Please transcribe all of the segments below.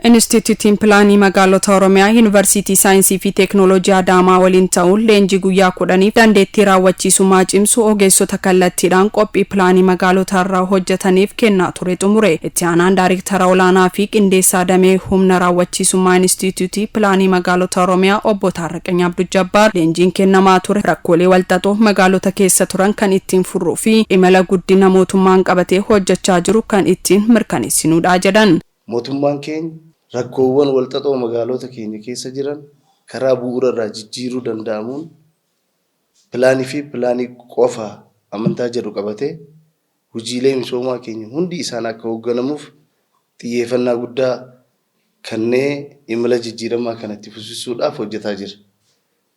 Inistiitiyuutiin Pilaanii Magaalota Oromiyaa Yuunivarsiitii Saayinsii fi Teeknooloojii Adaamaa waliin ta'uun leenjii guyyaa 10f dandeettii raawwachiisummaa cimsu ogeessota kallattiidhaan qophii pilaanii magaalotaarra hojjetaniif kennaa ture xumure. Itti aanaan Daariktara Olaanaa fi Qindeessaa Damee Humna Raawwachiisummaa Inistiitiyuutii Pilaanii Magaalota Oromiyaa Obbo Taarraqany Abdujabbaar leenjiin kennamaa ture rakkoolee walxaxoo magaalota keessa turan kan ittiin furruu fi imala guddina mootummaan qabatee hojjechaa jiru kan ittiin mirkaneessinuudha jedhan. Mootummaan keenya rakkoowwan walxaxoo magaalota keenya keessa jiran karaa bu'uura irraa jijjiiruu danda'amuun pilaanii fi pilaanii qofa amantaa jedhu qabatee hojiilee misoomaa keenya hundi isaan akka hoogganamuuf xiyyeefannaa guddaa kannee imala jijjiiramaa kana itti fufsisuudhaaf hojjetaa jira.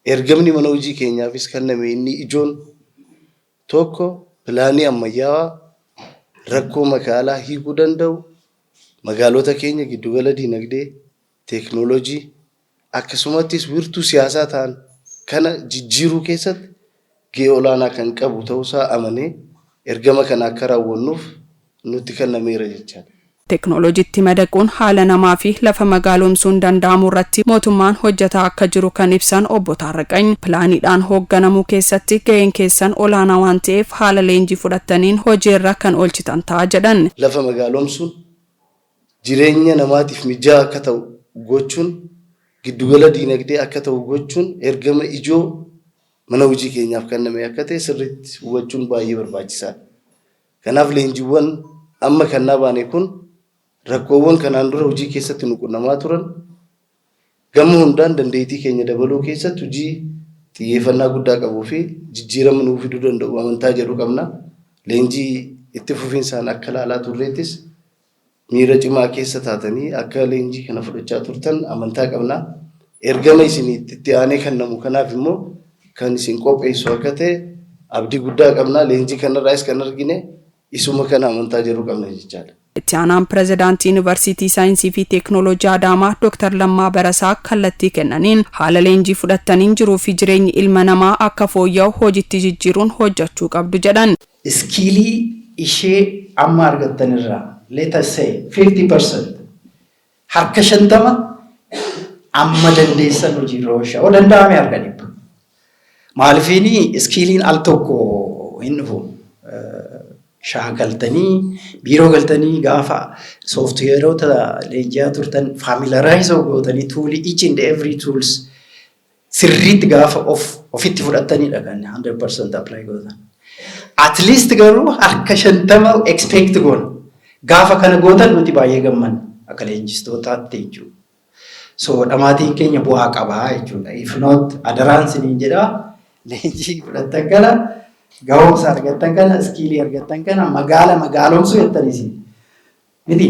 Ergamni mana hojii keenyaafis kanname inni ijoon tokko pilaanii ammayyaawaa rakkoo magaalaa hiikuu danda'u magaalota keenya giddugala diinagdee, teeknooloojii akkasumattis wirtuu siyaasaa ta'an kana jijjiiruu keessatti gahee olaanaa kan qabu ta'uusaa amanee ergama kana akka raawwannuuf nutti kennameera jechaadha. Teknooloojitti madaquun haala namaa fi lafa magaalomsuun danda'amurratti mootummaan hojjetaa akka jiru kan ibsan Obbo Taarraqany, pilaaniidhaan hoogganamuu keessatti gaheen keessan olaanaa waan ta'eef haala leenjii fudhattaniin hojiirra kan oolchitan ta'a jedhan. Lafa magaalomsuun jireenya namaatiif mijaa'aa akka ta'u gochuun, giddugala diinagdee akka ta'u gochuun ergama ijoo mana hojii keenyaaf kenname akka ta'e sirriitti hubachuun baay'ee barbaachisaadha. Kanaaf leenjiiwwan amma kannaa baane kun rakkoowwan kanaan dura hojii keessatti nu qunnamaa turan gama hundaan dandeettii keenya dabaluu keessatti hojii xiyyeeffannaa guddaa qabuu fi jijjiirama nuu fiduu danda'u amantaa jedhu qabna. Leenjii itti fufinsaan akka ilaalaa turreettis miira cimaa keessa taatanii akka leenjii kana fudhachaa turtan amantaa qabna. Ergama isin itti aanee kennamu kanaaf immoo kan isin qopheessu akka ta'e abdii guddaa qabna. Leenjii kanarraas kan argine isuma kana amantaa jedhu qabna jechaadha. Itti aanaan Pirezidaantii Yuunivarsiitii Saayinsii fi Teeknooloojii Adaamaa Dooktar Lammaa Barasaa kallattii kennaniin haala leenjii fudhattaniin jiruu fi jireenyi ilma namaa akka fooyya'u hojiitti jijjiiruun hojjechuu qabdu jedhan. Skill ishee amma argattanirraa, let us say, 50%, 50% amma dandeessan hojiirra oolchaa. Yoo danda'ame 100. Maalifiini skilliin al tokko hin dhufu. Shaakaltanii biiroo galtanii gaafa softwareoota leenji'aa turtan familiarize gootanii toolii, each and every tools sirriitti gaafa of ofitti fudhattanidha kan 100% apply gootan. At least garuu 50% expect goona. Gaafa kana gootan nuti baay'ee gammanna akka leenjistootaatti jechuudha. So dhamaatiin keenya bu'aa qabaa jechuudha. If not, adaraan siniin jedhaa, leenjii fudhattan kana, gahumsa argattan kana, skillii argattan kana magaala magaalomsuu jettaniisi. Miti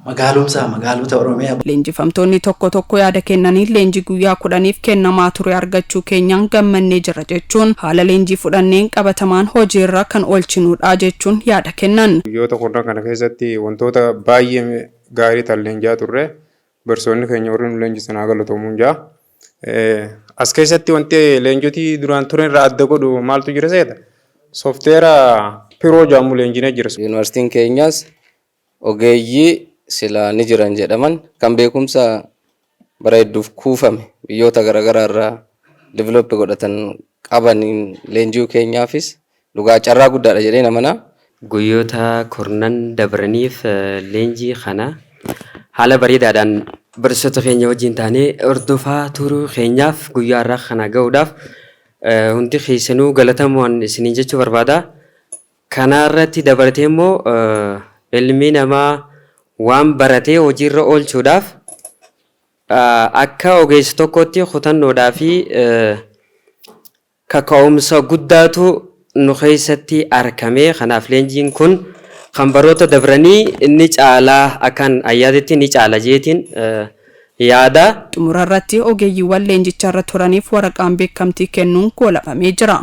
magaalomsaa magaalota Oromiyaa. Leenjifamtoonni tokko tokko yaada kennanii leenjii guyyaa 10f kennamaa ture argachuu keenyaan gammannee jirra jechuun haala leenjii fudhanneen qabatamaan hojiirra kan oolchinuudha jechuun yaada kennan. Guyyoota 10 kana keessatti wantoota baay'ee gaarii ta'an leenji'aa turre. Barsiisonni keenya warri nu leenjisan haa galatoomuun jaa. As keessatti wanti leenjotii duraan turan irraa adda godhu maaltu jira seeta? Software Pro jedhamu leenjinee jira. Yuunivarsiitiin keenyas ogeeyyii silaa ni jiran jedhaman kan beekumsa bara hedduuf kuufame biyyoota garaagaraa irraa develop godhatan qabaniin leenji'uu keenyaafis dhugaa carraa guddaadha jedheen amana. Guyyoota kurnan dabraniif leenjii kana haala bareedaadhaan barsiisota keenya wajjin taanee hordofaa turuu keenyaaf guyyaa har'aa kana gahuudhaaf hundi keessanuu galatamoon isiniin jechuu barbaada. Kana irratti dabalatee immoo ilmi namaa waan baratee hojiirra oolchuudhaaf akka ogeessa tokkootti kutannoodhaa fi kaka'umsa guddaatu nu keessatti argame. Kanaaf leenjiin kun kan baroota dabranii ni caalaa, akkan ayyaadetti ni caala jeetiin yaada. Xumura irratti ogeeyyiiwwan leenjicharra turaniif waraqaan beekamtii kennuun goolabamee jira.